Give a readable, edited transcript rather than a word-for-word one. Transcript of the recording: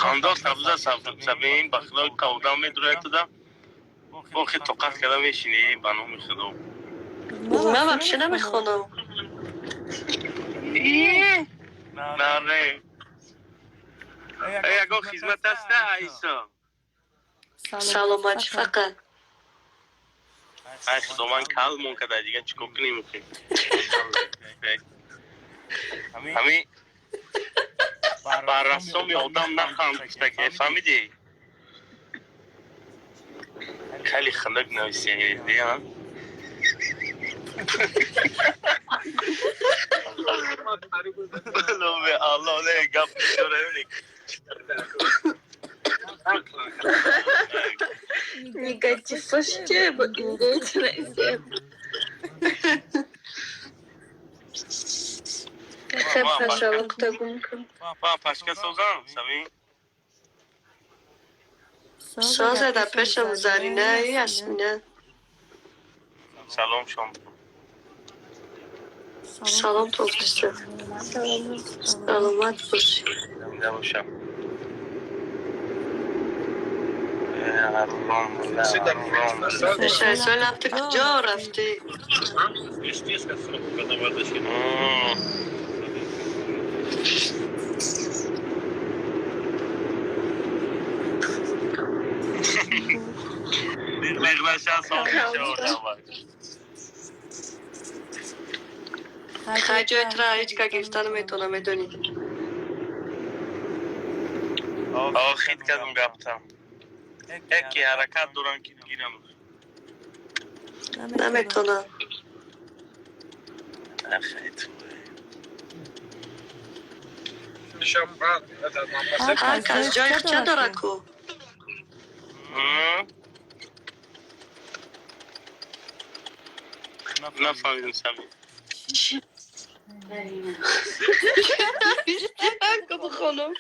Қандо сабза сабин ба худо кавдам медурояд туда. Охи тоқат карда мешини ба номи худо. Ман вообще намехонам. Наре. Ягон хизмат аста, Айсо? Саломатӣ фақат. Ай худо, ман калмон када, дига чӣ кор кунем охи? Ҳами ба рассоми одам наханд гуфтаки, фаҳмидӣ? Хеле хунук нависӣ, а? Номи Алло, не гап бисёре. Негатив слушайте, индейцы. Хеб пашалықта гум кун. Па пашка созам, Самин? Соза дар пешам Зарина и Ясмина. Салом шом. Салом, Тофтиса. Саломат бошӣ. Зинда бошам. Шайсон, рафти, куҷо рафтӣ? Хай, ҷои тура ҳеҷ ка гирифта наметавонам, медонӣ. Хит кардам гаптам. Яке ҳаракат дорам ки гирам. Наметавонам. Хит. Ҳар кас ҷои хча дора ку. Нафаҳмидам, Самин. Хонум.